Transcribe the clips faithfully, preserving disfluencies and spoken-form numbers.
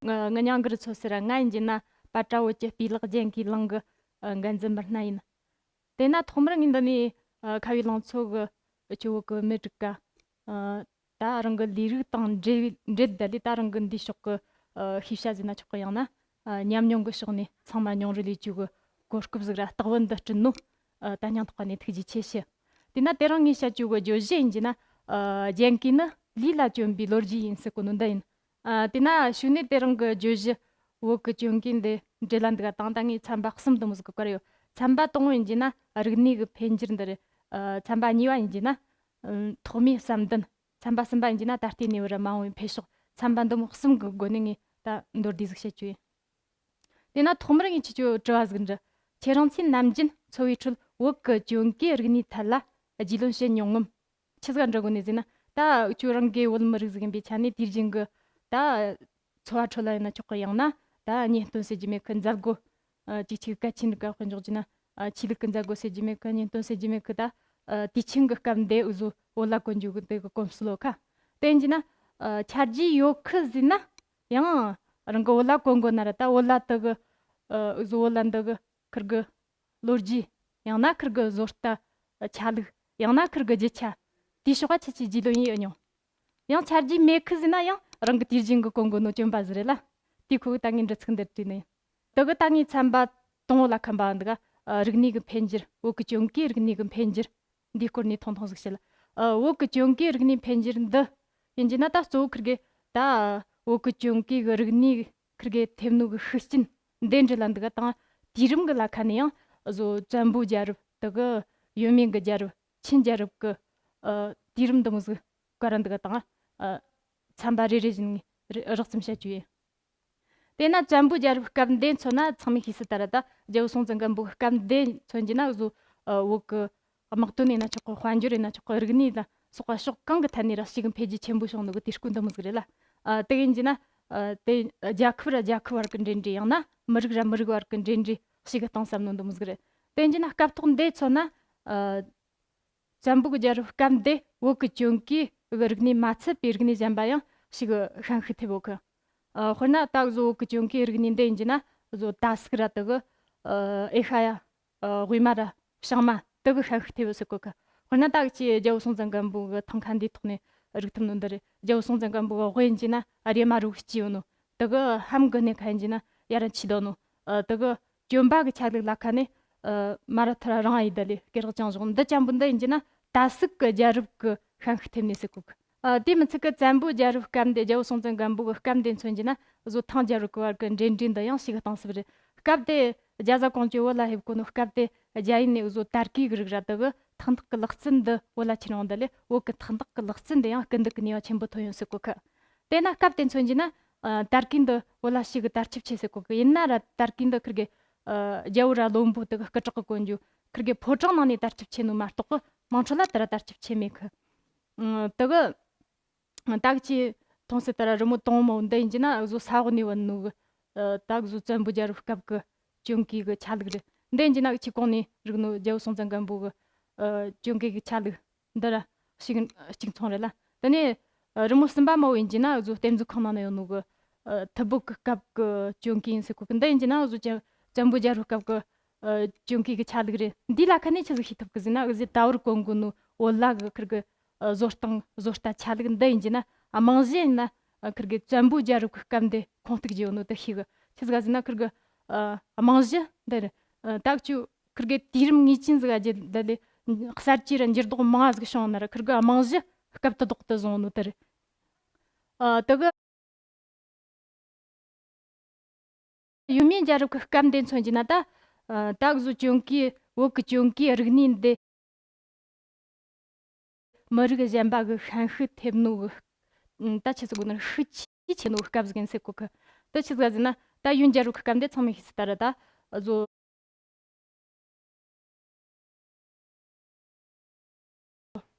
ང་ང་མྱང་གི་རུ་ཚོ་ཟེར་ར། ང་ཡིན་གྱི་ན་པ་ཏྲ་བོད་ཀྱི་སྤུས་ལེགས་རྒྱན་གོས་ལང་གི་ཨ་འགན་འཛིན་མི་སྣ་ཡིན། དེ་ན་ཐོག་མར་ངས་འདི་ནས་ཨ་ཁ་བའི་ལང་ཚོ་གི་ཨ་ཆུ་བོ་གི་མི་རིགས་ཀ་ཨ་ད་རང་གི་ལས་རིགས་དང་འབྲེལ་འབྲེལ་བསྡད་ལས། ད་རང་གི་འདིའི་ཕྱོགས་ཀྱི་ཨ་ཤེས་བྱ་ཟེར་ན་ཆོག་གི། ཡང་ན་ཨ་ཉམས་མྱོང་གི་ཕྱོགས་ནས་ཚང་མ་མྱོང་རོལ་ལས་ཆུ་གི་གོ་སྐབས་ཟིག་ར་རྟག་བུ་འདི་བསྐྲུན་ནོ། ཨ་ད་སྙིང་ཐག་པ་ནས་ཐུགས་རྗེ་ཆེ་ཞུ། དེ་ན་དེ་རིང་ངས་བཤད་རྒྱུ་གི་བརྗོད་གཞི་ཡིན་གྱི་ན་ཨ་རྒྱན་གོས་ནི་ལུས་ལ་གྱོན་པའི་ལོ་རྒྱུས་ཡིན་ཟེར་གོ་ནོ་འདི་ཡིན། ཨ་དེ་ན་གཞུག་ནས་དེ་རིང་གི་བརྗོད་གཞི་བོད་ཀྱི་གྱོན་གོས་འདི་འབྲེལ་ལ་འདུག་ག། དང་ད་ངས་ཚན་པ་གསུམ་དུ་མོ་ཟིག་གི་བཀར་ཡོད། ཚན་པ་དང་པོ་ཡིན་གྱི་ན་རིག་གནས་ཀྱི་འཕེལ་འགྱུར་འདི་རེད། ཨ་ཚན་པ་གཉིས་པ་ཡིན་གྱི་ན་ཨུམ་ཐོག་མའི་བསམ་གཏན། ཚན་པ་གསུམ་པ་ཡིན་གྱི་ན་ད་ལྟའི་གནས་བབ་ར་མ་འོངས་པའི་འཕེལ་ཕྱོགས། ཚན་པ་འདི་མོ་གསུམ་གི་སྒོ་ནས་ངས་ད་མདོར་བསྡུས་ཟིག་བཤད་རྒྱུ་ཡིན། དེ་ན་ཐོག་མར་ངས་ཁྱེད་ཆོ་དྲི་བ་ཟིག་འདྲི། ཁྱེད་རང་ཚོས་ནམ་རྒྱུན་འཚོ་བའི་ཁྲོད་བོད་ཀྱི་གྱོན་གོས་རིག་གནས་ཐད་ལ་རྒྱུས་ལོན་བྱེད་མྱོང་ངམ། ཆི་ཟིག་ག་འདྲི་དགོས་ནི་ཟེར་ན། ད་ཁྱོད་རང་གི་བོད་མི་རིགས་ཟིག་ཡིན་པའི་ཆ་ནས་དུས་རྒྱུན་གི་ད་འཚོ་བ་ཁྲོད་ལ་ཡིན་ན་ཆོག་གི། ཡང་ན་ད་གཉེན་སྟོན་ཟེར་རྒྱུ་མེད་གི། མཛད་སྒོ་ཨ་ཅིག་ཅིག་གལ་ཆེན་ག་དཔེ་འཇོག་རྒྱུ་ན་ཨ་ཆོས་ལུགས་ཀྱི་མཛད་སྒོ་ཟེར་རྒྱུ་མེད་གི། གཉེན་སྟོན་ཟེར་རྒྱུ་མེད་གི། ད་ཨ་དུས་ཆེན་གི་སྐབས་འདི་འུ་ཟོ་བོད་ལྭ་གོན་རྒྱུ་གི་དེ་གི་གོམས་སྲོལ་ཡོད་ཁ། དེ་ཡིན་གྱི་ན་ཨ་ཆ་རྒྱུས་ཡོད་གི་ཟེར་ན། ཡང་རང་གི་བོད་ལྭ་གོན་དགོས་ན་ར། ད་བོད་ལྭ་དེ་གི་ཨ་འུ་ཟོ་བོད་ལྭ་འདི་གི་ཁིར་གི་ལོ་རྒྱུས། ཡང་ན་ཁིར་གི་བཟོ་ལྟ་ཆ་ལུགས། ཡང་ན་ཁིར་གི་རྒྱུ་ཆ། དེའི་ཕྱོགས་ཁ་ཆ་ཆེ་རྒྱུས་ལོན་ཡེད་མྱོང་། ཡང་ཆ་རྒྱུས་མེད་གི་ཟེར་ན་ཡང་རང་གི་དུས་རྒྱུན་གི་གོན་དགོས་ནོ་གྱོན་པ་ཟིག་རེད་ལ། དེའི་ཁོ་གི་ད་ངས་འདྲི་ཚིག་འདིར་དྲིས་ནས། དེ་གི་ད་ངས་ཚན་པ་དང་པོ་ལ་ཁམས་པ་འདི་ག་ཨ་རིག་གནས་གི་འཕེལ་འགྱུར། བོད་གི་གྱོན་གོས་རིག་གནས་གི་འཕེལ་འགྱུར། འདིའི་སྐོར་ནས་ཐུང་ཐུང་ཟིག་བཤད་ལ། ཨ་བོད་གི་གྱོན་གོས་རིག་གནས་འཕེལ་འགྱུར་འདི་ཡིན་གྱི་ན། ད་གཙོ་བོ་ཁིར་གི་ད་བོད་གི་གྱོན་གོས་གི་རིག་གནས་ཁིར་གི་ཐེབས་ནོ་གི་ཤུགས་རྐྱེན་འདི་འདྲ་ལ་འདུག་ག། དང་དུས་རིམ་གི་ལ་ཁ་ནས་ཡང་བཟོ་བཙན་པོའི་རྒྱལ་རབས། དེ་གི་ཡོད་མེད་གི་རྒྱལ་རབས། ཆིན་རྒྱལ་རབས་གི་ཨ་དུས་རིམ་འདི་མོ་ཟིག་ག་ར་འདུག་ག། དང་ཨ་ཚན་པ་རེ་རེ་བཞིན་ངས་རི་རགས་ཙམ་བཤད་རྒྱུ་ཡིན། དེས་ན་བཙན་པོའི་རྒྱལ་རབས་སྐབས་འདི་མཚོན་ན། ཚང་མས་ཤེས་གསལ་ལྟར་ད་རྒྱལ་པོ་སྲོང་བཙན་སྒམ་པོའི་སྐབས་འདི་མཚོན་གྱི་ན། བཟོ་ཨ་བོད་གི་དམག་དོན་ཡིན་ན་ཆོག་གི། དཔལ་འབྱོར་ཡིན་ན་ཆོག་གི། རིག་གནས་དང་སོགས་པ་ཕྱོགས་གང་གི་ཐད་ནས་ར་ཞིག་འཕེལ་རྒྱས་ཆེན་པོ་བྱུང་ནོ་གི་དུས་སྐབས་འདི་མོ་ཟིག་རེད་ལ། ཨ་དེ་ཡིན་གྱི་ན་ཨ་དེ་རྒྱལ་ཁབ་ར་རྒྱལ་ཁབ་བར་གི་འབྲེལ་འདྲིས། ཡང་ན་མི་རིགས་ར་མི་རིགས་བར་གི་འབྲེལ་འདྲིས་ཞིག་གི་སྟེང་བསམ་ནོ་འདི་མོ་ཟིག་རེད། དེ་ཡིན་གྱི་ན་སྐབས་ཐོག་འདི་མཚོན་ན་ཨ་བཙན་པོ་གི་རྒྱལ་རབས་སྐབས་འདི་བོད་ཀྱི་གྱོན་གོས་གི་རིག་གནས་མ་ཚད་པའི་རིག་གནས་གཞན་པ་ཡང་ཞིག་ཤན་ཤུགས་ཐེབས་ཡོད་གི། ཨ་དཔེར་ན་ད་གཟོད་བོད་ཀྱི་གྱོན་གོས་རིག་གནས་འདི་ཡིན་གྱི་ན། གཟོད་ཏ་ཟུག་ར་དེ་གི་ཨ་ཨེ་ཤ་ཡ་ཨ་དབུས་མ་ར་བྱང་མ་དེ་གི་ཤན་ཤུགས་ཐེབས་ཡོད་ཟེར་གོ་གི། དཔེར་ན་ད་གི་ཅི་རྒྱལ་པོ་སྲོང་བཙན་སྒམ་པོ་གི་ཐང་ཁ་འདིའི་ཐོག་ནས་རིག་ཐུབ་ནོ་འདི་རེད། རྒྱལ་པོ་སྲོང་བཙན་སྒམ་པོ་གི་དབུ་ཡིན་གྱི་ན་ཨ་རེ་མ་རུ་གི་སྐྱེས་ཡོད་ནོ། དེ་གི་ཧམ་གི་གནས་ཁ་ཡིན་གྱི་ན་ཡ་ར་འཆི་བསྡད་ནོ། ཨ་དེ་གི་གྱོན་པ་གི་ཆ་ལུགས་ལ་ཁ་ནས་ཨ་མ་ར་ཐུ་ར་རང་ཡི་ད་ལས་སྐེ་རགས་ཅང་བཞག་འདི་ཅན་པོ་འདི་ཡིན་གྱི་ན་ཏ་ཟུག་གི་རྒྱལ་རབས་གི་ཤན་ཤུགས་ཐེབས་ནས་ཟེར་གོ་གི། ཨ་དེ་མི་ཚད་གི་བཙན་པོའི་རྒྱལ་རབས་སྐབས་འདི། རྒྱལ་པོ་སྲོང་བཙན་སྒམ་པོ་གི་སྐབས་འདི་མཚོན་གྱི་ན། བཟོ་ཐང་རྒྱལ་རབས་གི་བར་གི་འབྲེལ་འདྲིས་འདི་ཡང་ཞིག་གཏིང་ཟབ་རེད། སྐབས་དེ་རྒྱ་བཟའ་གོང་ཅུས་བོད་ལ་ཕེབས་གོ་ནོ་སྐབས་དེ། རྒྱ་ཡུལ་ནས་བཟོ་དར་གོས་གི་རིགས་ར་དེ་གི་ཐང་ཐག་གི་ལག་རྩལ་འདི་བོད་ལ་ཁྱེར་ཡོང་། ད་ལས་བོད་གི་ཐང་ཐག་གི་ལག་རྩལ་འདི་ཡང་སྐུལ་འདེད་གི་ནུས་པ་ཆེན་པོ་ཐོན་ཡོང་ཟེར་གོ་གི། དེས་ན་སྐབས་དེ་མཚོན་གྱི་ན་ཨ་དར་གོས་འདི་བོད་ལ་ཞིག་གི་དར་ཁྱབ་ཆེ་ཟེར་གོ་གི། ཡིན་ན་ར་དར་གོས་འདི་ཁིར་གི་ཨ་རྒྱལ་པོ་ར་བློན་པོ་དེ་གི་སྐུ་དྲག་གི་གོན་རྒྱུ། ཁིར་གི་ཕོ་བྲང་ནང་ནས་དར་ཁྱབ་ཆེ་ནོ་མ་གཏོགས་གི་དམངས་ཁྲོད་ལ་དེ་ར་དར་ཁྱབ་ཆེ་མེད་གི། ཨ་དེ་གི་ད་གི་ཅི་མཐོང་སྲིད་ལྟར་རི་མོ་དང་པོ་འདི་ཡིན་གྱི་ན། བཟོ་ས་འོག་ནས་བུད་ནོ་གི་ཨ་ད་གི་བཟོ་བཙན་པོ་རྒྱལ་རབས་སྐབས་གི་གྱོན་གོས་གི་ཆ་ལུགས་རེད། འདི་ཡིན་གྱི་ན་ཆུ་ཀོང་ནས་རིག་ནོ་རྒྱལ་པོ་སྲོང་བཙན་སྒམ་པོ་གི་ཨ་གྱོན་གོས་གི་ཆ་ལུགས་འདི་ར་གཅིག་གཅིག་མཚུངས་རེད་ལ། དེ་ནས་ཨ་རི་མོ་གསུམ་པ་མོ་ཡིན་གྱི་ན། བཟོ་རྟེན་མཛོད་ཁང་ནང་ན་ཡོད་ནོ་གི་ཨ་ཐུ་བྷོད་གི་སྐབས་གི་གྱོན་གོས་ཡིན་ཟེར་གོ་གི། འདི་ཡིན་གྱི་ན་བཟོ་བཙན་བཙན་པོ་རྒྱལ་རབས་སྐབས་གི་ཨ་གྱོན་གོས་གི་ཆ་ལུགས་རེད། འདི་ལ་ཁ་ནས་ཆི་ཟིག་ཤེས་ཐུབ་གི་ཟེར་ན། གཟི་ད་བར་གོན་གོ་ནོ་བོད་ལྭ་གི་ཁིར་གི་ཨ་བཟོ་སྟངས་བཟོ་ལྟ་ཆ་ལུགས་འདི་ཡིན་གྱི་ན། ཨ་རྨང་གཞི་ཡིན་ན་ཨ་ཁིར་གི་བཙན་པོ་རྒྱལ་རབས་གི་སྐབས་འདི་ཁུངས་གཏུགས་བྱས་ཡོད་ནོ་དེ་ཤེས་གི། ཆི་ཟིག་ཟེར་ན་ཁིར་གི་ཨ་རྨང་གཞི་འདི་རེད། ཨ་ད་གི་ཅུ་ཁིར་གི་དུས་རིམ་ངེས་ཅན་ཟིག་ཨ་རྒྱུ་འདི་ལས་གསར་བརྗེ་ར་འགྱུར་ལྡོག་མང་ཟིག་བྱུང་ན་ར། ཁིར་གི་ཨ་རྨང་གཞི་སྐབས་དེ་དག་ཏུ་བཟུང་ནོ་དེ་རེད། ཨ་དེ་གི་ཡོད་མེད་རྒྱལ་རབས་ཀྱི་སྐབས་འདི་མཚོན་གྱི་ན། ད་ཨ་ད་གཟོད་གྱོན་གོས། བོད་ཀྱི་གྱོན་གོས་རིག་གནས་འདི་མི་རིགས་གཞན་པ་གི་ཤན་ཤུགས་ཐེབས་ནོ་གི། ཨ་ད་ཆི་ཟེར་དགོས་ན། ཤུགས་ཆེས་ཆེ་ནོ་གི་སྐབས་ཟིག་ཡིན་ཟེར་གོ་གི། ད་ཆི་ཟིག་ཟེར་ན། ད་ཡོན་རྒྱལ་རབས་ཀྱི་སྐབས་འདི་ཚང་མས་ཤེས་གསལ་ལྟར་ར། ད་གཟོད་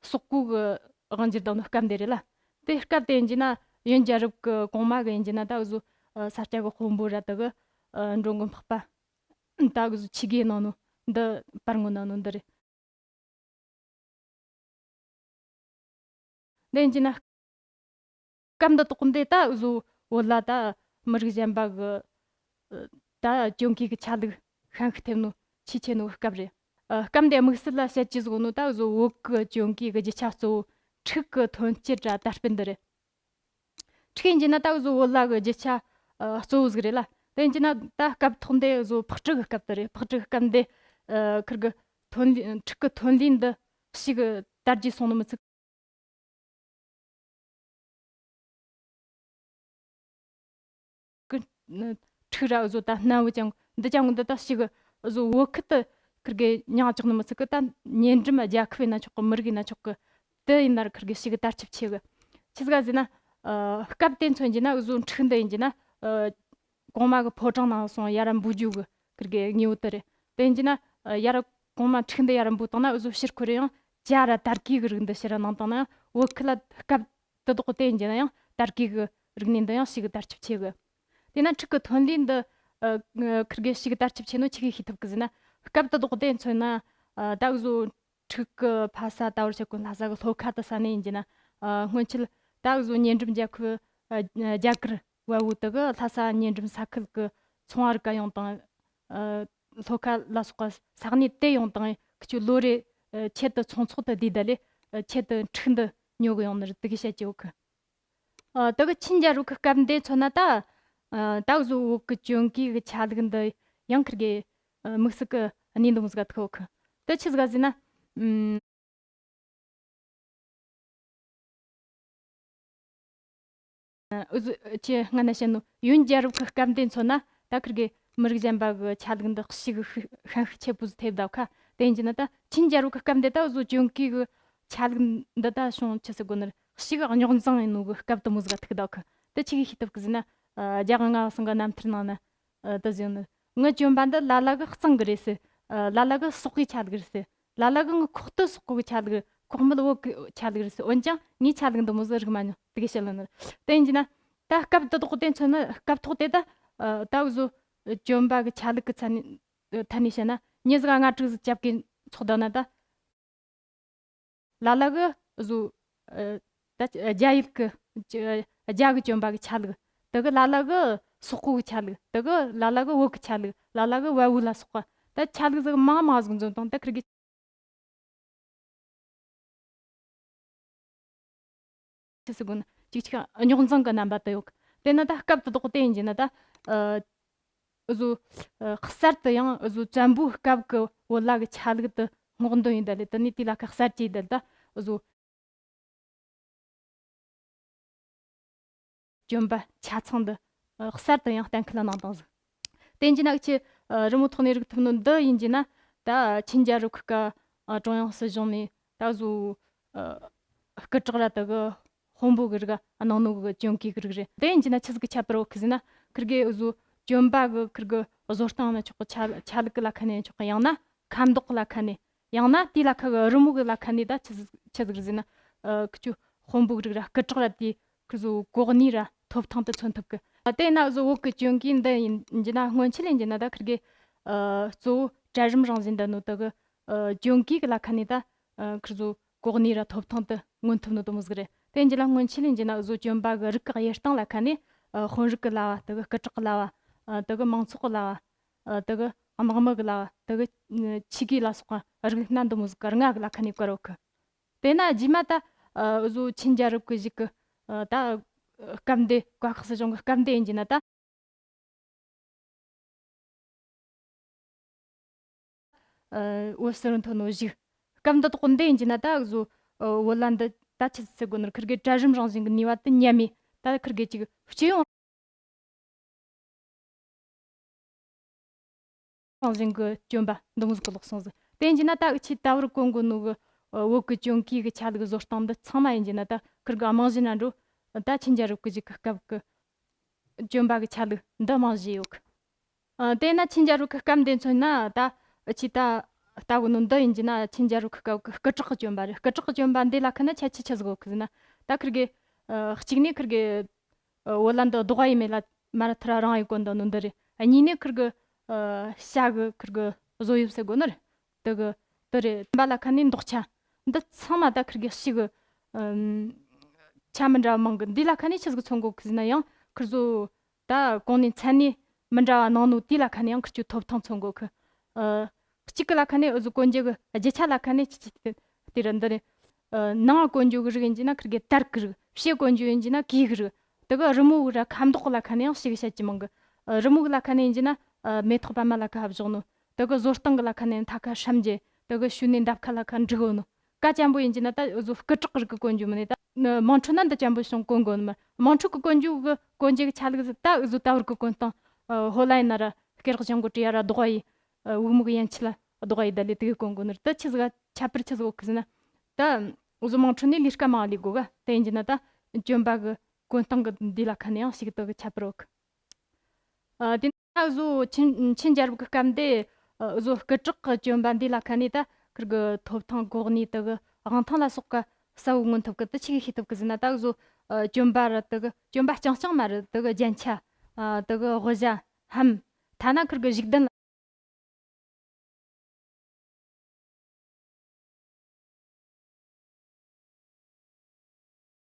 སོག་པོ་གི་དབང་སྒྱུར་བཏང་ནོ་སྐབས་འདི་རེད་ལ། དེ་སྐབས་དེ་ཡིན་གྱི་ན། ཡོན་རྒྱལ་རབས་ཀྱི་གོང་མ་གི་ཡིན་གྱི་ན། ད་གཟོད་ཨ་ས་སྐྱ་གི་དཔོན་པོ་ར་དེ་གི་ཨ་འགྲོ་མགོན་འཕགས་པ། ད་གཟོད་ཆོས་རྒྱལ་གནང་ནོ་འདི། པར་ངོ་གནང་ནོ་འདི་རེད། འདི་ཡིན་གྱི་ན། སྐབས་འདི་དག་འདི་ད་གཟོད་བོད་ལྭ་ད་ མི་རིགས་གཞན་པ་གི་ད་གྱོན་གོས་ཀྱི་ཆ་ལུགས་ཤན་ཤུགས་ཐེབས་ནོ་ཆེས་ཆེ་ནོ་སྐབས་རེད། ཨ། སྐབས་འདིའི་དམིགས་བསལ་ལ་བཤད་ཀྱི་བཟོ་ནོ་ད་བཟོ་བོད་ཀྱི་གྱོན་གོས་ཀྱི་རྒྱུ་ཆ་གཙོ་བོ་འཁྲུག་གི་ཐོན་སྐྱེད་ར་དར་སྤེལ་འདི་རེད། འཁྲུག་ཡིན་གྱི་ན་ད་བཟོ་བོད་ལྭ་གི་རྒྱུ་ཆ་ཨ་གཙོ་བོ་ཟིག་རེད་ལ། དེ་ཡིན་གྱི་ན་ད་སྐབས་ཐོག་འདི་བཟོ་ཕག་གྲུ་གི་སྐབས་དེ་རེད། ཕག་གྲུ་གི་སྐབས་འདི་ཨ་ཁིར་གི་ཐོན་ལས་འཁྲུག་གི་ཐོན་ལས་འདི་ཞིག་དར་རྒྱས་སོང་ནོ་མི་ཚིག་གི་ནི་འཁྲུག་ར་བཟོ་ད་སྣམ་བུ་ཅན་འདི་ཅན་འདི་ད་ཞིག་བཟོ་བོད་ཁུལ་དུ་ཁིར་གི་མྱིང་བཅག་ནི་མི་ཚིག་གི་ད་ཉེ་འགྲམ་རྒྱལ་ཁབ་ཡིན་ན་ཆོག་གི། མི་རིགས་ཡིན་ན་ཆོག་གི། དེ་ཡིན་ན་ར་ཁིར་གི་ཞིག་དར་ཁྱབ་ཆེ་གི། ཆི་ཟིག་ག་ཟེར་ན་ཨ་སྐབས་དེ་མཚོན་གྱི་ན་བཟོ་འཁྲུག་འདི་ཡིན་གྱི་ན་ཨ་གོང་མ་གི་ཕོ་བྲང་ནང་སོང་ཡར་ར་འབུད་རྒྱུ་གི་ཁིར་གི་དངོས་པོ་དེ་རེད། དེ་ཡིན་གྱི་ན་ཨ་ཡར་ར་གོང་མ་འཁྲུག་འདི་ཡར་ར་འབུད་བཏང་ན་བཟོ་ཕྱིར་འཁོར་ཡང་ཇ་ར་དར་གོས་གི་རིགས་འདི་ཕྱིར་ར་གནང་བཏང་ན་བོད་ཁུལ་ལ་སྐབས་དེ་དག་དེ་ཡིན་གྱི་ན་ཡང་དར་གོས་གི་རིག་གནས་འདི་ཡང་ཞིག་དར་ཁྱབ་ཆེ་གི། དེ་ན་འཁྲུག་གི་ཐོན་ལས་འདི་ཨ་ཁིར་གི་ཞིག་དར་ཁྱབ་ཆེ་ནོ་ཆི་གི་ཤེས་ཐུབ་གི་ཟེར་ན། སྐབས་དེ་དག་དེ་མཚོན་ན་ཨ་ད་བཟོ་འཁྲུག་གི་ཕ་ས་ད་བར་ཆ་ཀུན་ལྷ་ས་གི་ལྷོ་ཁ་དུ་ས་ནས་ཡིན་གྱི་ན་ཨ་སྔོན་ཆད་ད་བཟོ་ཉེ་འགྲམ་རྒྱལ་ཁབ་ཨ་རྒྱ་གར་བལ་བོ་དེ་གི་ལྷ་ས་ཉེ་འགྲམ་ས་ཁུལ་གི་ཚོང་བ་རིགས་ཡོང་དང་། ཨ་ལྷོ་ཁ་ལ་སོགས་པ་ས་གནས་དེ་ཡོང་དང་ཁི་ཆོ་ལོ་རེ་ཨ་ཆེད་དུ་ཚོང་ཚོགས་དུ་བསྡུས་ད་ལས་ཨ་ཆེད་དུ་འཁྲུག་འདི་ཉོ་གི་ཡོང་ནི་རེད། དེ་གི་བཤད་ཀྱི་ཡོད་གི། ཨ་དེ་གི་ཆིན་རྒྱལ་རབས་ཀྱི་སྐབས་འདི་མཚོན་ན་ད་ཨ་ད་བཟོ་བོད་ཀྱི་གྱོན་གོས་ཀྱི་ཆ་ལུགས་འདི་ཡང་ཁིར་གི་ཨ་དམིགས་བསལ་གི་གནས་འདི་མོ་ཟིག་ག་ཐུག་ཡོད་གི། དེ་ཆི་ཟིག་ག་ཟེར་ན་ཨམ། འུ་ཚོ་ཁྱེད་སྔ་ན་བཤད་ནོ་ཡོན་རྒྱལ་རབས་ཀྱི་སྐབས་འདི་མཚོན་ན་ད་ཁིར་གི་མི་རིགས་གཞན་པ་གི་ཆ་ལུགས་འདི་ཞིག་ཤན་ཤུགས་ཆེ་པོ་ཟིག་ཐེབས་ད་ཁ། དེ་ཡིན་གྱི་ན་ད་ཆིན་རྒྱལ་རབས་ཀྱི་སྐབས་འདི་ད་བཟོ་གྱོན་གོས་གི་ཆ་ལུགས་འདི་ད་བྱུང་ཆི་ཟེར་དགོས་ནི་རེད། ཞིག་རྙོག་འཛིང་ཡིན་ནོ་གི་སྐབས་དེ་མོ་ཟིག་ག་ཐུག་ད་ཁ། དེ་ཆི་གི་ཤེས་ཐུབ་གི་ཟེར་ན་ཨ་རྒྱ་གར་མངའ་བ་ཚང་གི་རྣམ་ཐར་ནང་ན། ཨ་ད་ཟེར་ནི། ངའི་གྱོན་པ་འདི་ལ་ལ་གི་གཙང་གི་རེད་ཟེར། ཨ་ལ་ལ་གི་སོག་གི་ཆ་ལུགས་རེད་ཟེར། ལ་ལ་གི་ངའི་ཁོག་ཏུ་སོག་གི་ཆ་ལུགས་རེད། ཁོག་མིད་བོད་གི་ཆ་ལུགས་རེད་ཟེར། འོན་ཀྱང་ངའི་ཆ་ལུགས་འདི་མོ་ཟིག་རིག་མ་མྱོང་། དེ་གི་བཤད་ལ་ནི། དེ་ཡིན་གྱི་ན། ད་སྐབས་དེ་དག་དེ་མཚོན་ན་སྐབས་ཐོག་དེ་ད། ཨ་ད་བཟོ་གྱོན་པ་གི་ཆ་ལུགས་གི་ཚན་ནས་ཐད་ནས་བཤད་ན་མྱི་ཟིག་ལྔ་དྲུག་ཟིག་རྒྱབ་གི་ཚོགས་བསྡད་ན་ད། ལ་ལ་གི་བཟོ། ཨ་ད་རྒྱ་ཡུལ་གི་རྒྱ་གི་གྱོན་པ་གི་ཆ་ལུགས། དེ་གི་ལ་ལ་གི་སོག་པོ་གི་ཆ་ལུགས། དེ་གི་ལ་ལ་གི་བོད་གི་ཆ་ལུགས། ལ་ལ་གི་བལ་བོ་ལ་སོགས་པ། ད་ཆ་ལུགས་ཟིག་མང་མང་ཟིག་འཛོམས་དང་ད་ཁིར་གི་ཆི་ཟེར་དགོས་ན་ཅིག་ཅིག་རྙོག་འཛིང་གི་རྣམ་པ་དེ་ཡོད་གི། དེ་ནི་ད་སྐབས་དེ་དག་དེ་ཡིན་གྱི་ན་ད། ཨ་བཟོ། ཨ་གསར་དུ་ཡང་བཟོ་བཙན་པོའི་སྐབས་ཀྱི་བོད་ལྭ་གི་ཆ་ལུགས་དེ་སྔོག་འདོན་ཡིན་ད་ལས་དེ་ནས་དེ་ལ་ཁ་གསར་བཅོས་ཡིན་ད་ལས་ད་བཟོ། གྱོན་པ་ཆ་ཚང་འདི་གསར་དུ་ཡང་གཏན་འཁེལ་གནང་དང་ཟིག། དེ་ཡིན་གྱི་ན་ཁྱེད་རི་མོ་ཐོག་ནས་རིག་ཐུབ་ནོ་འདི་ཡིན་གྱི་ན་ད་ཆིན་རྒྱལ་རབས་ཀྱི་སྐབས་ཀྲུང་དབྱང་སྲིད་གཞུང་ནས་ད་བཟོ། སྐུ་དྲག་ར་དེ་གི་དཔོན་པོ་གི་རིགས་གནང་ནོ་གི་གྱོན་གོས་གི་རིགས་རེད། དེ་ཡིན་གྱི་ན་ཆི་ཟིག་གི་ཁྱད་པར་ཡོད་གི་ཟེར་ན་ཁིར་གི་བཟོ་གྱོན་པ་གི་ཁིར་གི་བཟོ་སྟངས་ན་ཆོག་གི། ཆ་ཆ་ལུགས་གི་ལ་ཁ་ནས་ཆོག་གི། ཡང་ན་ཁ་མདོག་གི་ལ་ཁ་ནས། ཡང་ན་དེའི་ལ་ཁ་གི་རི་མོ་གི་ལ་ཁ་ནས་ད་ཆི་ཟིག་ཆི་ཟིག་རེད་ཟེར་ན། ཨ་ཁི་ཆོ་དཔོན་པོ་གི་རིགས་ར་སྐུ་དྲག་ར་དེ་ཁིར་བཟོ་གོ་གནས་ར་ཐོབ་ཐང་དེ་མཚོན་ཐུབ་གི། དེ་ན་བཟོ་བོད་གི་གྱོན་གོས་འདི་ཡིན་གྱི་ན་སྔོན་ཆད་ཡིན་གྱི་ན་ད་ཁིར་གི་ཨ་གཙོ་བོ་གྲལ་རིམ་རང་བཞིན་འདི་ནོ་དེ་གི་ཨ་གྱོན་གོས་གི་ལ་ཁ་ནས་ད་ཨ་ཁིར་བཟོ་གོ་གནས་ར་ཐོབ་ཐང་དེ་མངོན་ཐུབ་ནོ་དེ་མོ་ཟིག་རེད། དེ་ཡིན་གྱི་ན་སྔོན་ཆད་ཡིན་གྱི་ན་བཟོ་གྱོན་པ་གི་རིགས་གི་དབྱེ་སྟངས་ལ་ཁ་ནས་ཨ་དཔོན་རིགས་གི་ལྭ་བ། དེ་གི་སྐུ་དྲག་གི་ལྭ་བ། ཨ་དེ་གི་མང་ཚོགས་གི་ལྭ་བ། ཨ་དེ་གི་དམག་མི་གི་ལྭ་བ། དེ་གི་ཆས་གོས་ལ་སོགས་པ་རིགས་སྣ་འདི་མོ་ཟིག་གི་ལྔ་གི་ལ་ཁ་ནས་བཀར་ཡོད་གི། དེ་ན་རྗེས་མ་ད་ཨ་བཟོ་ཆིན་རྒྱལ་རབས་གི་གཞུག་གི་ཨ་ད་སྐབས་འདི་བཀའ་ཤག་སྲིད་གཞུང་གི་སྐབས་འདི་ཡིན་གྱི་ན་ད་ཨ་བོད་སིལ་བུར་ཐོན་ནོ་གཞུག། སྐབས་འདི་དག་འདི་ཡིན་གྱི་ན་ད་བཟོ་ཨ་བོད་ལྭ་འདི་ད་ཆི་ཟེར་དགོས་ནི་རེད། ཁིར་གི་གྲལ་རིམ་རང་བཞིན་གི་ནུས་པ་དེ་ཉམས་མེད་ད་ཁིར་གི་ཅིག་སྤྱི་ཡོངས་རང་བཞིན་གྱི་གྱོན་པ་འདི་མོ་ཟིག་གི་ལོག་སོང་ཟིག། དེ་ཡིན་གྱི་ན་ད་འུ་ཆོས་ད་བར་གོན་གོ་ནོ་གི་ཨ་བོད་གི་གྱོན་གོས་གི་ཆ་ལུགས་བཟོ་སྟངས་འདི་ཚང་མ་ཡིན་གྱི་ན་ད་ཁིར་གི་རྨང་གཞི་ན་འགྲོ། ད་ཆིན་རྒྱལ་རབས་གི་གཞུག་གི་སྐབས་གི་གྱོན་པ་གི་ཆ་ལུགས་འདི་རྨང་གཞི་ཡོད་གི། ཨ་དེ་ན་ཆིན་རྒྱལ་རབས་གི་སྐབས་འདི་མཚོན་ན་ད་འུ་ཆོས་ད་ལྟ་གོ་ནོ་འདི་ཡིན་གྱི་ན་ཆིན་རྒྱལ་རབས་གི་སྐབས་གི་སྐུ་དྲག་གི་གྱོན་པ་རེད། སྐུ་དྲག་གི་གྱོན་པ་འདི་ལ་ཁ་ན་ཁྱད་ཆོས་ཆི་ཟིག་ཡོད་གི་ཟེར་ན། ད་ཁིར་གི་ཨ་གཅིག་ནས་ཁིར་གི་ཨ་བོད་ལྭ་འདི་ལྡོག་པ་ཡས་མས་ལ་མ་ར་ཐུར་ར་རིང་ཡས་གོན་བསྡད་ནོ་འདི་རེད། ཨ་གཉིས་ནས་ཁིར་གི་ཨ་ཤ་གི་ཁིར་གི་བཟོ་དབྱིབས་ཟེར་དགོས་ནི་རེད། དེ་གི་དེ་རེད། བ་ལ་ཁ་ནས་འདོགས་ཆ་འདི་ཚང་མ་ད་ཁིར་གི་ཞིག་གི་ཨམ་ཆ་མི་འདྲ་བ་མང་གི། འདི་ལ་ཁ་ནས་ཆི་ཟིག་མཚོན་གོ་གི་ཟེར་ན་ཡང་ཁིར་བཟོ་ ད་གོང་ནས་མཚན་གནས་མི་འདྲ་བ་གནང་ནོ་དེ་ལ་ཁ་ནས་ཡང་ཁིར་ཆོ་ཐོབ་ཐང་མཚོན་དགོས་ཁི། ཨ། གཅིག་གི་ལ་ཁ་ནས་འུ་ཟོ་གོན་རྒྱུ་གི་རྒྱུ་ཆ་ལ་ཁ་ནས་ཅི་ཅི་དེ་ར་འདི་ནས། ཨ། ནང་གོན་རྒྱུ་གི་རིགས་ཡིན་གྱི་ན་ཁིར་གི་དར་གི་རིགས། ཕྱི་གོན་རྒྱུ་ཡིན་གྱི་ན་གོས་གི་རིགས། དེ་གི་རི་མོ་གི་ར་ཁ་མདོག་གི་ལ་ཁ་ནས་ཡང་ཞིག་བཤད་ཀྱི་མང་གི། ཨ། རི་མོ་གི་ལ་ཁ་ནས་ཡིན་གྱི་ན། ཨ། མེ་ཏོག་པད་མ་ལ་ཁ་བཞག་ནོ། དེ་གི་བཟོ་སྟངས་གི་ལ་ཁ་ནས་མཐའ་ཁ་སྲམ་རྒྱས། དེ་གི་ཤུལ་ནས་འདབ་ཁ་ལ་ཁ་འབྲུག་ཡོད་ནོ། ཀ་ཅན་པོ་ཡིན་གྱི་ན་ད་འུ་ཟོ་སྐུ་དྲག་གི་རིགས་གི་གོན་རྒྱུ་མིན་ནས། ད་དམངས་ཁྲོད་ན་འདི་ཅན་པོ་བྱུང་གོན་གོན་ནི་མ། དམངས་ཁྲོད་གི་གོན་རྒྱུ་གི་གོན་རྒྱུ་གི་ཆ་ལུགས་ཟིག་ད་འུ་ཟོ་ད་བར་གི་གོན་སྟངས། ཨ། ཧོ་ལ་ཡིན་ན་ར་སྐེ་རགས་ཅན་པོ་བྲིས་ཡ་ར་རྡོག་ཡི། ཨ། འུག་མུག་ཡན་ཆད་ལ་རྡོག་ཡི་ད་ལས་དེ་གི་གོན་གོན་ནི་རེད། ད་ཆི་ཟིག་ཁྱད་པར་ཆི་ཟིག་ཡོད་གི་ཟེར་ན། ད་འུ་ཟོ་དམངས་ཁྲོད་ནས་ལས་ཀ་མང་ལས་དགོས་ག། དེ་ཡིན་གྱི་ན་ད་གྱོན་པ་གི་གོན་སྟངས་གི་འདི་ལ་ཁ་ནས་ཡང་ཞིག་དེ་གི་ཁྱད་པར་ཡོད་གི། ཨ། དེ་ན་འུ་ཟོ་ཆིན་ཆིན་རྒྱལ་རབས་ཀྱི་སྐབས་འདི། འུ་ཟོ་སྐུ་དྲག་གི་གྱོན་པ་འདི་ལ་ཁ་ནས་ད་ཁིར་གི་ཐོབ་ཐང་གོ་གནས་དེ་གི་དབང་ཐང་ལ་སོགས་ཀ་གསལ་བོ་མངོན་ཐུབ་གི། དེ་ཆི་གི་ཤེས་ཐུབ་གི་ཟེར་ན། ད་འུ་ཟོ་གྱོན་པ་ར་དེ་གི་གྱོན་པ་རྐྱང་རྐྱང་མ་རེད། དེ་གི་རྒྱན་ཆ། ཨ། དེ་གི་དབུ་ཞྭ། སྣམ། ཐ་ན་ཁིར་གི་གཞུག་གདན་ལ་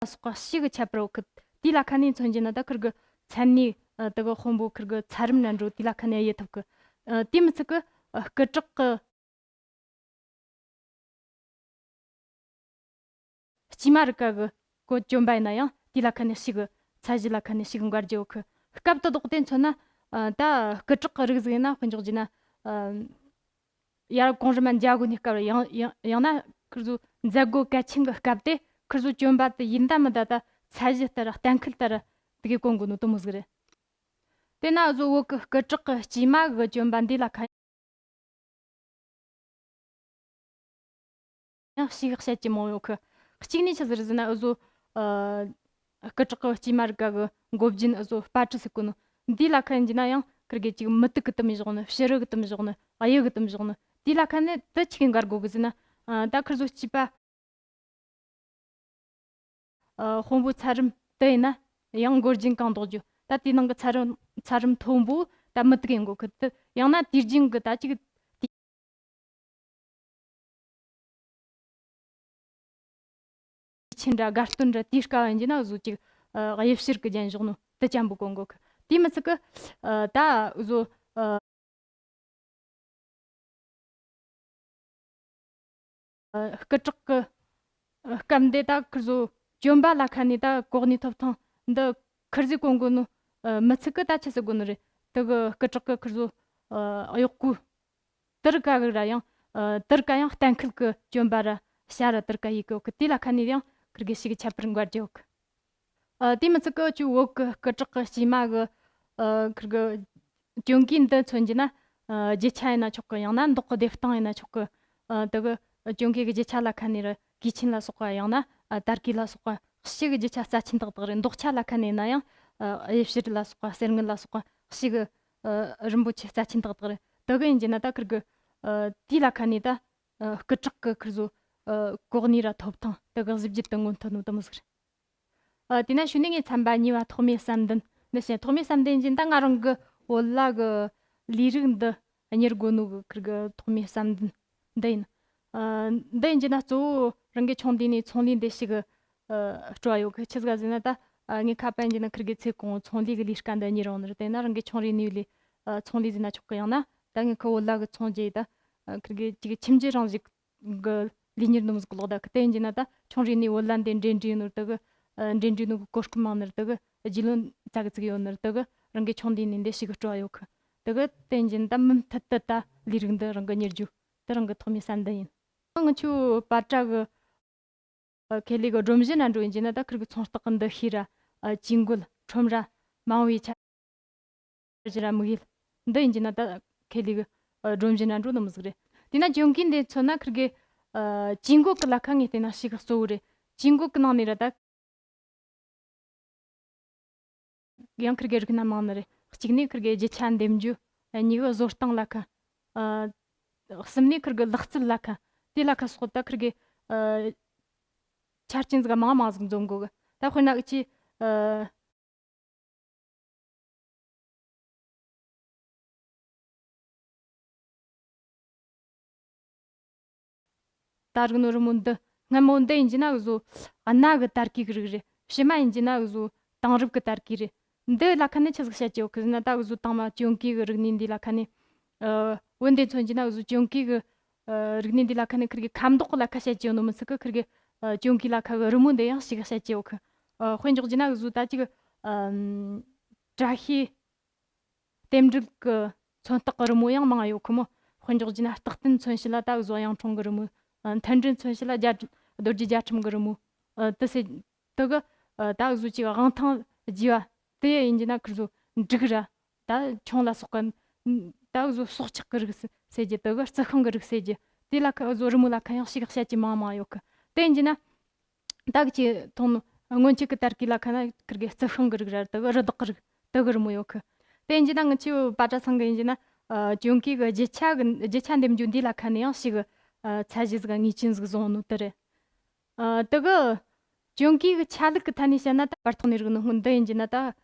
སོགས་པ་ཞིག་གི་ཁྱད་པར་ཡོད་གི། དེ་ལ་ཁ་ནས་མཚོན་གྱི་ན་ད་ཁིར་གི་མཚན་གནས། ཨ། དེ་གི་དཔོན་པོ་ཁིར་གི་ཚད་རིམ་ན་འགྲོ་དེ་ལ་ཁ་ནས་དབྱེ་ཐུབ་གི། ཨ། དེ་མི་ཚད་གི། ཨ། སྐུ་དྲག་གི་སྐྱེས་མ་རིགས་ཀ་གི་གོ་གྱོན་པ་ཡིན་ན་ཡང་དེ་ལ་ཁ་ནས་ཞིག་གི་ཚད་གཞི་ལ་ཁ་ནས་ཞིག་གི་འགལ་རྒྱུ་ཡོད་གི། སྐབས་དེ་དག་དེ་མཚོན་ན། ཨ། ད་སྐུ་དྲག་གི་རིགས་ཟིག་ཡིན་ན་དཔེ་འཇོག་རྒྱུ་ན། ཨ། ཡར་གོང་རིམ་མ་འཇའ་གོན་ནི་སྐབས་རེད། ཡང་ཡང་ཡང་ན་ཁིར་ཟོ་མཛད་སྒོ་གལ་ཆེན་གི་སྐབས་དེ་ཁིར་ཟོ་གྱོན་པ་དེ་ཡིན་ད་མིན་ད་ད་ཚད་གཞི་ལྟར་གཏན་འཁེལ་ལྟར་དེ་གི་གོན་དགོས་ནོ་དེ་མོ་ཟིག་རེད། དེ་ན་འུ་ཟོ་བོད་གི་སྐུ་དྲག་གི་སྐྱེས་མ་གི་གྱོན་པ་འདི་ལ་ཁ་ཡང་ཞིག་བཤད་ཀྱི་མང་ཡོད་གི། གཅིག་ནས་ཆི་ཟིག་རེད་ཟེར་ན། འུ་ཟོ། ཨ། སྐུ་དྲག་གི་སྐྱེས་མ་རིགས་ཀ་གི་མགོ་སྦྱིན་འུ་ཟོ་སྤ་གྲི་ཟེར་གོ་ནོ། འདི་ལ་ཁ་ཡིན་གྱི་ན་ཡང་ཁིར་གི་ཅིག་མུ་ཏིག་གི་དུམ་བཞག་ནི། བྱུ་རུ་གི་དུམ་བཞག་ནི། གཡུ་གི་དུམ་བཞག་ནི། དེ་ལ་ཁ་ནས་དེ་ཆི་གི་འགལ་དགོས་གི་ཟེར་ན། ཨ། ད་ཁིར་ཟོ་སྐྱེས་པ་ཨ། དཔོན་པོ་ཚད་རིམ་དེ་ཡིན་ན་ཡང་མགོ་སྦྱིན་གང་འདོགས་རྒྱུ། ད་དེའི་ནང་གི་ཚད་རིམ་ཚད་རིམ་མཐོན་པོ་ད་མུ་ཏིག་ཡིན་དགོས་གི། དེ་ཡང་ན་དུས་རྒྱུན་གི་ད་ཅིག་དུས་ཆེན་འདྲ་དགའ་སྟོན་འདྲ་དེའི་སྐབས་ཡིན་གྱི་ན་འུ་ཟོ་ཅིག་ཨ། གཡུ་བྱུར་གི་རྒྱན་བཞག་ནོ་དེ་ཅན་པོ་གོན་དགོས་གི། དེ་མི་ཚད་གི། ཨ། ད་འུ་ཟོ། ཨ། སྐུ་དྲག་གི་སྐབས་འདི་ད་ཁིར་ཟོ་གྱོན་པ་ལ་ཁ་ནས་ད་གོ་གནས་ཐོབ་ཐང་འདི་ཁིར་ཟོས་གོན་དགོས་ནོ། ཨ། མི་ཚད་གི་ད་ཆི་ཟེར་དགོས་ནི་རེད། དེ་གི་སྐུ་དྲག་གི་ཁིར་ཟོ། ཨ། གཡོག་པོ་དེ་རིགས་ཀ་གི་ར་ཡང་། ཨ། དེ་རིགས་ཀ་ཡང་གཏན་འཁེལ་གི་གྱོན་པ་ར་བྱ་ར་དེ་རིགས་ཀ་ཡེ་གི་ཡོད་གི། དེ་ལ་ཁ་ནས་ཡང་ཁིར་གི་ཞིག་གི་ཁྱད་པར་འགལ་རྒྱུ་ཡོད་གི། ཨ། དེ་མི་ཚད་གི་ཅིག་བོད་གི་སྐུ་དྲག་གི་སྐྱེས་མ་གི། ཨ། ཁིར་གི་གྱོན་གོས་འདི་མཚོན་གྱི་ན། ཨ། རྒྱུ་ཆ་ཡིན་ན་ཆོག་གི། ཡང་ན་མདོག་གི་བདེ་ཐང་ཡིན་ན་ཆོག་གི། ཨ། དེ་གི་གྱོན་གོས་གི་རྒྱུ་ཆ་ལ་ཁ་ནས་ར་གོས་ཆེན་ལ་སོགས་པ། ཡང་ན་ཨ་དར་གོས་ལ་སོགས་པ་ཞིག་གི་རྒྱུ་ཆ་རྩ་ཆེན་ཏག་ཏག་རེད། མདོག་ཆ་ལ་ཁ་ནས་ན་ཡང་ཨ་གཡུ་བྱུ་རུ་ལ་སོགས་པ་གསེར་དངུལ་ལ་སོགས་པ་ཞིག་གི་ཨ་རིན་པོ་ཆེ་རྩ་ཆེན་ཏག་ཏག་རེད། དེ་གི་ཡིན་གྱི་ན་ད་ཁིར་གི་ཨ་དེ་ལ་ཁ་ནས་ད་ཨ་སྐུ་དྲག་གི་ཁིར་ཟོ་ཨ་གོ་གནས་ར་ཐོབ་ཐང་དེ་གི་གཟི་བརྗིད་དེ་མངོན་ཐུབ་ནོ་དེ་མོ་ཟིག་རེད། ཨ། དེ་ན་ཞུ་ནི་ངའི་ཚན་པ་གཉིས་པ་ཐོག་མའི་བསམ་འདུན་འདི་བཤད། ཐོག་མའི་བསམ་འདུན་ཡིན་གྱི་ན་ད་ང་རང་གི་བོད་ལྭ་གི་ལས་རིགས་འདི་གཉེར་དགོས་ནོ་གི་ཁིར་གི་ཐོག་མའི་བསམ་འདུན་འདི་ཡིན། ཨ། འདི་ཡིན་གྱི་ན་གཙོ་བོ་རང་གི་ཆུང་དུས་ནས་ཚོང་ལས་འདི་ཞིག་གི་ཨ་སྤྲོ་བ་ཡོད་གི། ཆི་ཟིག་ཟེར་ན་ད་ཨ་ངའི་ཁ་པ་ཡིན་གྱི་ན་ཁིར་གི་ཚེ་གང་བོ་ཚོང་ལས་གི་ལས་ཀ་འདི་གཉེར་ཡོང་ནི་རེད། དེ་ན་རང་གི་ཆུང་རིང་ནས་ལས་ཨ་ཚོང་ལས་ཟེར་ན་ཆོག་གི། ཡང་ན་ད་ངའི་ཁུ་བོད་ལྭ་གི་ཚོང་རྒྱག་ཡི་ད་ཨ་ཁིར་གི་ཅིག་ཁྱིམ་རྒྱུད་རང་བཞིན་གི་ལས་གཉེར་ནོ་མོ་ཟིག་ལོག་ད་གི། དེ་ཡིན་གྱི་ན་ད་ཆུང་རིང་ནས་བོད་ལྭ་འདི་འདྲེན་འདྲེན་ནོ་དེ་གི་ཨ་འདྲེན་འདྲེན་ནོ་གི་གོ་སྐབས་མང་ནི་རེད། དེ་གི་རྒྱུས་ལོན་ཙག་གི་ཙིག་ཡོད་ནི་རེད། དེ་གི་རང་གི་ཆུང་དུས་ནས་འདི་ཞིག་གི་སྤྲོ་བ་ཡོད་གི། དེ་གི་དེ་ཡིན་གྱི་ན་ད་མུ་མཐུད་དུ་ད་ལས་རིགས་འདི་རང་གི་གཉེར་རྒྱུ་དེ་རང་གི་ཐོག་མའི་བསམ་འདུན་ཡིན། ང་ཆོ་པ་ཏྲ་གི་ཨ་ཁེ་ལས་གི་སྒྲོམ་གཞི་ན་འགྲོ་ཡིན་གྱི་ན་ད་ཁིར་གི་ཚོང་རྟགས་གི་འདུ་ཤེས་ར་ཨ་ཅིག་མགོ་ཁྲོམ་ར་མང་བའི་ཆ་གཞི་ར་དམིགས་ཡུལ་འདི་ཡིན་གྱི་ན་ད་ཁེ་ལས་གི་ཨ་སྒྲོམ་གཞི་ན་འགྲོ་ནི་མོ་ཟིག་རེད། དེ་ན་གྱོན་གོས་འདི་མཚོན་ན་ཁིར་གི་ཨ་ཅིག་མགོ་གི་ལ་ཁ་ངས་བལྟས་ན་ཞིག་གཙོ་བོ་རེད། ཅིག་མགོ་གི་ནང་ནས་ར་ད་ཡང་ཁིར་གི་རིགས་སྣ་མང་ནི་རེད། གཅིག་ནས་ཁིར་གི་རྒྱུ་ཆ་འདེམས་རྒྱུ། གཉིས་གི་བཟོ་སྟངས་ལ་ཁ། ཨ་གསུམ་ནས་ཁིར་གི་ལག་རྩལ་ལ་ཁ། དེ་ལ་ཁ་སོགས་ད་ཁིར་གི་ཨ་ཆ་རྐྱེན་ཟིག་མང་མང་ཟིག་འཛོམས་དགོས་གི། ད་དཔེར་ན་འུ་ཅི་ཨ་ད་རིག་ནོ་རི་མོ་འདི་སྔ་མོ་འདི་ཡིན་གྱི་ན་འུ་ཟོ་གནའ་གི་དར་གོས་གི་རིགས་རེད། ཕྱི་མ་ཡིན་གྱི་ན་འུ་ཟོ་དེང་རབས་གི་དར་གོས་རེད། འདི་ལ་ཁ་ནས་ཆི་ཟིག་བཤད་ཀྱི་ཡོད་གི་ཟེར་ན། ད་འུ་ཟོ་དང་མ་གྱོན་གོས་གི་རིག་གནས་འདི་ལ་ཁ་ནས། ཨ། བོད་འདི་མཚོན་གྱི་ན་འུ་ཟོ་གྱོན་གོས་གི་ཨ། རིག་གནས་འདི་ལ་ཁ་ནས་ཁིར་གི་ཁ་མདོག་གི་ལ་ཁ་བཤད་ཀྱི་ཡོད་ནོ་མི་ཚད་གི། ཁིར་གི་ཨ། གྱོན་གོས་ལ་ཁ་གི་རི་མོ་འདི་ཡང་ཞིག་བཤད་ཀྱི་ཡོད་གི། ཨ། དཔེ་འཇོག་རྒྱུ་ན་འུ་ཟོ་ད་ཅིག་ཨ། བཀྲ་ཤིས་རྟེན་འབྲེལ་གི་མཚོན་རྟགས་གི་རི་མོ་ཡང་མང་ཡོད་གི་མོ། དཔེ་འཇོག་རྒྱུ་ན་སྟག་རྟེན་མཚོན་བྱེད་ལ་ད་འུ་ཟོ་གཡུང་དྲུང་གི་རི་མོ། ཨ། མཐུན་སྒྲིལ་མཚོན་བྱེད་ལ་རྒྱ། རྡོ་རྗེ་རྒྱ་ཁྲིམས་གི་རི་མོ། ཨ། དེ་ཟེར། དེ་གི་ཨ། ད་འུ་ཟོ་ཅིག་དབང་ཐང་རྒྱས་པ་དེ་ཡིན་གྱི་ན་ཁིར་ཟོ་འབྲུག་ར། ད་ཁྱུང་ལ་སོགས་གི། ད་འུ་ཟོ་སྲོག་ཆགས་གི་རིགས་ཟེར་གྱི། དེ་གི་རྩི་ཤིང་གི་རིགས་ཟེར་གྱི། དེ་ལ་ཁ་འུ་ཟོ་རི་མོ་ལ་ཁ་ཡང་ཞིག་བཤད་ཀྱི་མང་མང་ཡོད་གི། དེ་ཡིན་གྱི་ན། ད་གི་ཅིག་མཐོང་ནོ། སྔོན་ཆད་གི་དར་གོས་ལ་ཁ་ན་ཁིར་གི་རྩི་ཤིང་གི་རིགས་ར། དེ་གི་རི་དྭགས་གི་རིགས། དེ་གི་རི་མོ་ཡོད་གི། དེ་ཡིན་གྱི་ན་ང་ཆོ་པ་ཏྲ་ཚང་གི་ཡིན་གྱི་ན། ཨ། གྱོན་གོས་གི་རྒྱུ་ཆ་གི། རྒྱུ་ཆ་འདེམས་རྒྱུ་འདི་ལ་ཁ་ནས་ཡང་ཞིག་ཨ། ཚད་གཞི་ཟིག་ངེས་ཅན་ཟིག་བཟུང་ནོ་དེ་རེད། ཨ། དེ་གི་གྱོན་གོས་གི་ཆ་ལུགས་གི་ཐད་ནས་བཤད་ན། ད་བར་ཐོག་ནས་རིག་ནོ་སྔོན་འདི་ཡིན་གྱི་ན། ད་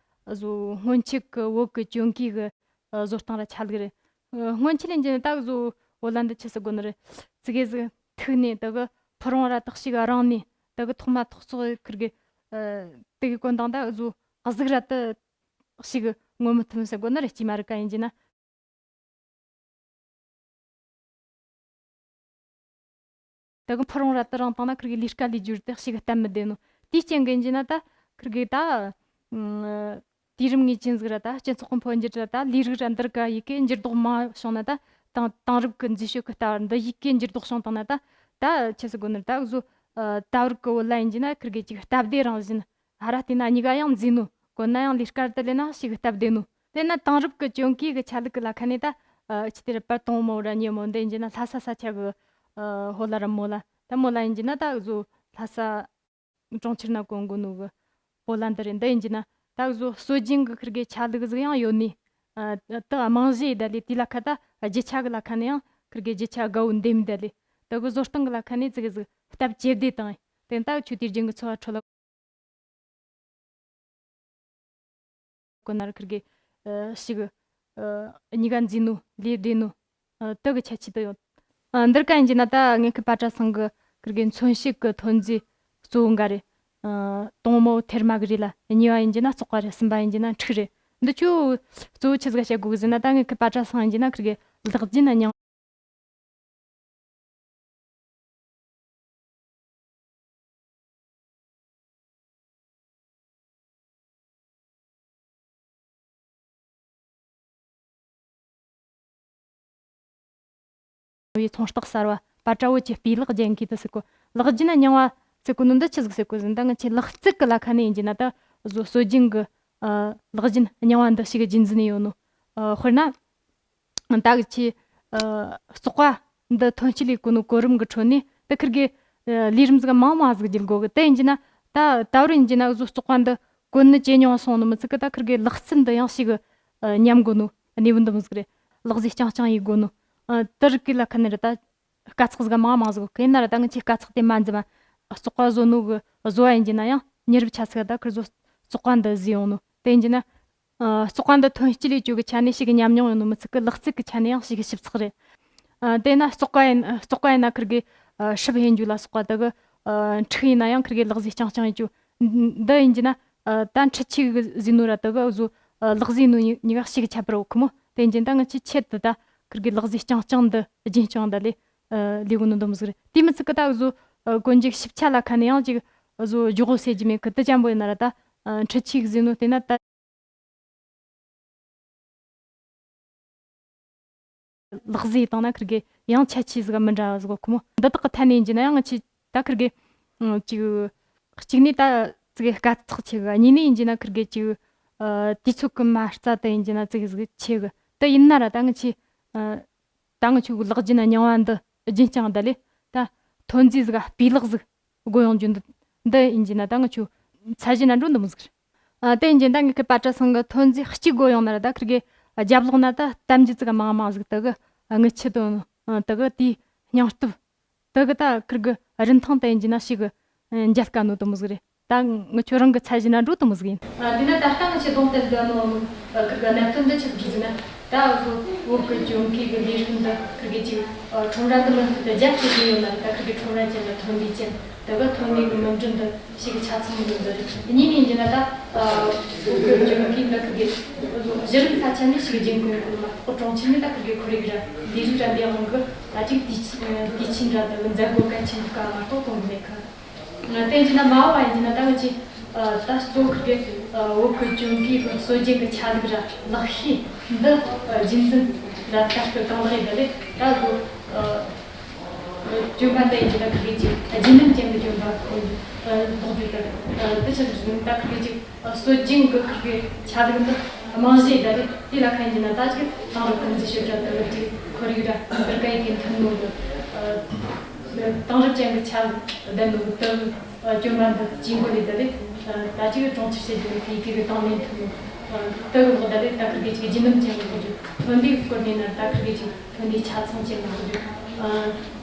འུ་ཟོ་སྔོན་ཆད་གི་བོད་གི་གྱོན་གོས་གི་ཨ། བཟོ་སྟངས་ར་ཆ་ལུགས་རེད། ཨ། སྔོན་ཆད་ལ་ཡིན་གྱི་ན་ད་འུ་ཟོ་བོད་ལ་འདི་ཆི་ཟེར་དགོས་ནི་རེད། ཙི་གེ་ཟིག་ཐུག་ནས་དེ་གི་ཕུ་རུང་ར་དག་ཞིག་རིང་ནས། དེ་གི་ཐོག་མ་ཐོག་ཚོགས་ཁིར་གི་ཨ། དེ་གི་གོན་སྟངས་ད་འུ་ཟོ་གཟུགས་ར་དེ་ཞིག་ངོ་མི་མཐུན་ཟེར་དགོས་ནི་རེད། སྐྱེས་མ་རིགས་ཀ་ཡིན་གྱི་ན། དེ་གི་ཕུ་རུང་ར་དེ་རིང་བཏང་ན་ཁིར་གི་ལས་ཀ་ལས་རྒྱུར་དེ་ཞིག་སྟབས་མི་བདེ་ནོ། དེའི་རྐྱེན་གི་ཡིན་གྱི་ན། ད་ཁིར་གི་ད་ཨ། དུས་རིམ་ངེས་ཅན་ཟིག་ར། ད་སྤྱི་ཚོགས་གི་འཕོ་འགྱུར་ར། ད་ལས་རིགས་ར་འདིར་ག་ཡི་གེ་འགྱུར་ལྡོག་མང་བྱུང་ན། ད་དེང་དེང་རབས་གི་འཛུལ་ཞུགས་གི་ལྟ་བ་འདི་ཡི་གེ་འགྱུར་ལྡོག་བྱུང་བཏང་ན། ད་ད་ཆི་ཟེར་དགོས་ནི་རེད། ད་འུ་ཟོ་ཨ། ད་བར་གི་བོད་ལ་ཡིན་གྱི་ན་ཁིར་གི་ཅིག་སྟབས་བདེ་རང་བཞིན། ཧ་ར་བལྟས་ན་གཉིས་ཀ་ཡང་མཛེས་ནོ། གོན་ན་ཡང་ལས་ཀར་དུ་ལེན་ན་ཞིག་སྟབས་བདེ་ནོ། དེ་ན་དེང་རབས་ཀྱི་གྱོན་གོས་ཀྱི་ཆ་ལུགས་ཀྱི་ལ་ཁ་ནས་ད། ཨ། ཅི་དེ་རེད་པ། དང་མོ་ར་ཉེ་མོ་འདི་ཡིན་གྱི་ན་ལྷ་ས་ས་ཆ་གི། ཨ། ཕོ་ལ་ར་མོ་ལ། ད་མོ་ལ་ཡིན་གྱི་ན་ད་འུ་ཟོ་ལྷ་ས་གྲོང་ཁྱེར་ན་གོན་གོ་ནོ་གི་ཕོ་ལ་འདི་རེད། འདི་ཡིན་གྱི་ན་ད་འུ་ཟོ་སྲོལ་རྒྱུན་གྱི་ཁིར་གི་ཆ་ལུགས་ཟིག་ཡང་ཡོད་ནི། ཨ། ད་རྨང་གཞི་ཡི་ད་ལས་དེ་ལ་ཁ་ད་རྒྱུ་ཆ་གི་ལ་ཁ་ནས་ཡང་ཁིར་གི་རྒྱུ་ཆ་དགའ་བོ་འདེམས་ད་ལས། ད་གི་བཟོ་སྟངས་གི་ལ་ཁ་ནས་ཙི་གེ་ཟིག་སྟབས་ཇེ་བདེ་བཏང་། དེ་ད་ཆུ་དུས་རྒྱུན་གྱི་འཚོ་བ་ཁྲོད་ལ། གོ་ན་ར་ཁིར་གི་ཨ། ཞིག་ཨ། གཉིས་ཀ་མཛེས་ནོ། ལས་བདེ་ནོ། ཨ། དེ་གི་ཁྱད་ཆོས་དེ་ཡོད། ཨ། འདིར་ཀ་ཡིན་གྱི་ན་ད་ངེད་ཀྱི་པ་ཏྲ་ཚང་གི་ཁིར་གི་མཚོན་བྱེད་ཀྱི་ཐོན་རྫས་གཙོ་བོ་འགའ་རེད། ཨ། དང་མོ་ཐེར་མ་གི་རིགས་ལ། གཉིས་པ་ཡིན་གྱི་ན་བཙོག་པ་རེད། གསུམ་པ་ཡིན་གྱི་ན་ཕྲུག་རེད། འདི་ཆོ་གཙོ་བོ་ཆི་ཟིག་བཤད་དགོས་གི་ཟེར་ན། ད་ངེད་ཀྱི་པ་ཏྲ་ཚང་ཡིན་གྱི་ན་ཁིར་གི་ལག་རྒྱུན་རྙིང་བའི་ཚོང་རྟགས་གསར་བ་པ་ཏྲ་བོད་ཀྱི་སྤུས་ལེགས་རྒྱན་གོས་དེ་ཟེར་གོ། ལག་རྒྱུན་རྙིང་བ་ཟེར་གོ་ནོ་འདི་ཆི་ཟིག་ཟེར་གོ་ཟེར་ན། ད་ང་ཆོ་ལག་རྩལ་གི་ལ་ཁ་ནས་ཡིན་གྱི་ན་ད་བཟོ་སྲོལ་རྒྱུན་གི་ཨ། ལག་རྒྱུན་རྙིང་བ་འདི་ཞིག་རྒྱུན་འཛིན་ཡོད་ནོ། ཨ། དཔེར་ན། ད་གི་ཆི། ཨ། བཙོག་པ་འདི་ཐོན་སྐྱེད་ལས་གོ་ནོ་གོ་རིམ་གི་ཁྲོད་ནས་ད་ཁིར་གི། ཨ། ལས་རིམ་ཟིག་མང་མང་ཟིག་བརྒྱུད་དགོས་གི། དེ་ཡིན་གྱི་ན་ད་ད་བར་ཡིན་གྱི་ན་བཟོ་བཙོག་པ་འདི་གོན་ནི་ཇེ་ཉུང་སོང་ནོ་མི་ཚད་གི། ད་ཁིར་གི་ལག་རྩལ་འདི་ཡང་ཞིག་ཨ། ཉམས་དགོས་ནོ་གནས་བབ་འདི་མོ་ཟིག་རེད། ལག་རྫས་རྐྱང་རྐྱང་ཡིན་དགོས་ནོ། ཨ། དེ་རིགས་གི་ལ་ཁ་ནས་ར་ད་དཀའ་ཚེགས་ཟིག་མང་མང་ཟིག་གི། ཡིན་ན་ར་ད་ང་ཆོ་དཀའ་ཚེགས་དེ་མ་འཛེམ་མ། བཙོག་པ་བཟོ་ནོ་གི་བཟོ་བ་ཡིན་གྱི་ན་ཡང་མྱི་རབས་ཆ་ཚིག་ད་ཁིར་བཟོ་བཙོག་པ་འདི་བཟོས་ཡོང་ནོ། དེ་ཡིན་གྱི་ན། ཨ། བཙོག་པ་འདི་ཐོན་སྐྱེད་ལས་བཅོས་ཀྱི་ཆ་ནས་ཞིག་ཉམས་མྱོང་ཡོད་ནོ་མི་ཚད་གི། ལག་རྩལ་གྱི་ཆ་ནས་ཡང་ཞིག་ཞིབ་ཚགས་རེད། ཨ། དེ་ན་བཙོག་པ་ཡིན། བཙོག་པ་ཡིན་ན་ཁིར་གི། ཨ། སྲུབ་ཧེ་འཇུ་ལ་སོགས་པ་དེ་གི། ཨ། འཁྲུ་ཡིན་ན་ཡང་ཁིར་གི་ལག་རྫས་རྐྱང་རྐྱང་ཡིན་རྒྱུ། འདི་ཡིན་གྱི་ན། ཨ། ད་འཁྲུ་ཆས་གི་བཟོས་ནོ་ར་དེ་གི་བཟོ། ཨ། ལག་རྫས་ནོ་གཉིས་ཀ་ཞིག་ཁྱད་པར་ཡོད་གི་མོ། དེ་ཡིན་གྱི་ན་ད་ང་ཆོ་ཆེད་དུ་ད་ཁིར་གི་ལག་རྫས་རྐྱང་རྐྱང་འདི་རྒྱུན་རྐྱང་ད་ལས། ཨ། ལས་གོ་ནོ་འདི་མོ་ཟིག་རེད། དེ་མི་ཚད་གི་ད་བཟོ། ཨ། གོན་རྒྱུ་ཞིབ་ཆ་ལ་ཁ་ནས་ཡང་ཅིག་བཟོ་མགྱོགས་པོ་ཟེར་རྒྱུ་མེད་གི། དེ་ཅན་པོ་ཡིན་ན་ར་ད། ཨ། འཁྲུ་ཆས་གི་བཟོས་ནོ་དེ་ན་ད། ལག་རྫས་བཏང་ན་ཁིར་གི་ཡང་ཁྱད་ཆོས་ཟིག་མི་འདྲ་བ་ཟིག་ཡོད་གི་མོ། འདི་དག་གི་ཐད་ནས་ཡིན་གྱི་ན་ཡང་ང་ཆོ་ད་ཁིར་གི། ཨ། ཅིག་གཅིག་ནས་ད་ཙི་གེ་དཀའ་ཚེགས་ཆེ་གི། གཉིས་ནས་ཡིན་གྱི་ན་ཁིར་གི་ཅིག་ཨ། དུས་ཚོད་གི་མ་རྩ་དེ་ཡིན་གྱི་ན་ཙི་གེ་ཟིག་ཆེ་གི། དེ་ཡིན་ན་ར་ད་ང་ཆོ། ཨ། ད་ང་ཆོ་གི་ལག་རྒྱུན་རྙིང་བ་འདི་རྒྱུན་རྐྱང་ད་ལས། ད་ཐོན་རྫས་ཟིག་སྤུས་ལེགས་ཟིག་དགོས་ཡོང་རྒྱུ་འདི། འདི་ཡིན་གྱི་ན་ད་ང་ཆོ་ཚད་གཞི་ན་འགྲོ་འདི་མོ་ཟིག་རེད། ཨ། དེ་ཡིན་གྱི་ན་ད་ངེད་ཀྱི་པ་ཏྲ་ཚང་གི་ཐོན་རྫས་གཅིག་དགོས་ཡོང་ན་ར་ད་ཁིར་གི་རྒྱབ་ལོགས་ན་ད་གཏམ་རྒྱུད་ཙི་གེ་མང་མང་ཟིག་དེ་གི་ངི་ཆི་དོན་དེ་གི་དེའི་སྙིང་སྟོབས། དེ་གི་ད་ཁིར་གི་རིན་ཐང་དེ་ཡིན་གྱི་ན་ཞིག་གི་འཇལ་དཀའ་ནོ་དེ་མོ་ཟིག་རེད། ད་ངི་ཆོ་རང་གི་ཚད་གཞི་ན་འགྲོ་དེ་མོ་ཟིག་ཡིན། ཨ། དེ་ན་ད་ལྟ་ངི་ཆོ་གདོང་དེ་འདི་ནོ་ཁིར་གི་གནད་དོན་འདི་ཆི་ཟིག་ཟེར་ན། ད་འུ་ཟོ་བོད་གི་གྱོན་གོས་གི་ལས་རིགས་འདི་ཁིར་གི་ཅིག་ཨ། ཁྲོམ་ར་འདི་མི་འདི་རྒྱ་ཆེ་གི་ཡོད་ན། ད་ཁིར་གི་ཁྲོམ་ར་ཅན་ལ་ཐོན་ལས་ཅན་ད་ ལ་ཐོན་ལས་ཀྱི་མུ་འབྲེལ་དུ་ཞིག་ཆ་ཚང་འདི་འདི་རེད། གཉིས་ནས་ཡིན་ན་ད་བོད་ཀྱི་ལྗོངས་ཀྱི་འདི་ཁུལ་གྱི་གཞི་རིམ་ས་ཆ་ནས་ཞིག་རྒྱུན་གོན་གོ་མ་གཏོགས། གྲོང་ཁྱེར་ནས་ད་ཁུལ་གྱི་ཁོར་ཡུག་ར་ལས་རིགས་ར་འདི་དབང་གི་ད་ཅིག་དུས་ཆེན་དུས་ཆེན་ར་དུ་མཛད་སྒོ་གལ་ཆེན་དུ་དཀའ་མ་གཏོགས་གཏོང་གི་མེད་ཁུལ། དེ་ཡིན་ན་མ་བ་ཡིན་ན་ད་ང་ཅི་ད་གཙོ་ཁུལ་གྱི་བོད་ཀྱི་ལྗོངས་ཀྱི་སྲོལ་རྒྱུན་གྱི་ཆ་ལུགས་ར་ལག་ཤེས་འདི་རྒྱུན་འཛིན་ར་ལྟ་སྐུལ་གང་ལེགས་ཡིན་ད་ལས་ད་བཟོ། སྐྱོན་པ་འདི་ཡིན་གྱི་ན་ཁུར་གི་ཅིག་རྒྱུན་ལྡན་ཅན་གྱི་སྐྱོན་པ་ཁོ་ལྡོག་རྒྱུ་དང་། དེ་ཕྱིར་ད་ཁུར་གི་ཅིག་སྲོལ་རྒྱུན་གྱི་ཁུར་གི་ཆ་ལུགས་འདི་རྨང་གཞི་ཡིན་ད་རེད། དེ་ལ་ཁ་ཡིན་གྱི་ན་ད་ཅིག་དེང་རབས་ཀུན་གྱི་ཤོད་གྲབས་དང་ཅིག་ཁོར་ཡུག་ར་བར་སྐད་ཡིག་གི་མཐུན་ནོ་གི་དེང་རབས་ཅན་གྱི་ཆ་ལུགས་ལྡན་ནོ་གི་དེ་སྐྱོན་པ་འདི་ཇུས་འགོད་ལས་ད་རེད། ད་ཅིག་གྲོང་ཁྱེར་ཟེར་རྒྱུ་ནི་ཁུར་གི་དང་ལེན་མཐུན་ནོ་དེ་གི་འོག་ད་རེད། ད་ཁུར་གི་ཅིག་རྒྱུན་ལྡན་ཅན་གྱི་ལོ་རྒྱུས་ཐོན་ལས་སྐོར་ནས་ན་ད་ཁུར་གི་ཅིག་ཐོན་ལས་ཆ་ཚང་ཅན་གྱི་ལོ་རྒྱུས།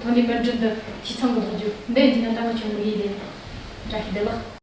ཐོན་ལས་མུ་འབྲེལ་འདི་འཐུས་ཚང་གི་ལོ་རྒྱུས་འདི་ཡིན་ན་ད་ང་ཆུང་མི་ཡིན་ལས་བཀྲ་ཤིས་བདེ་ལེགས།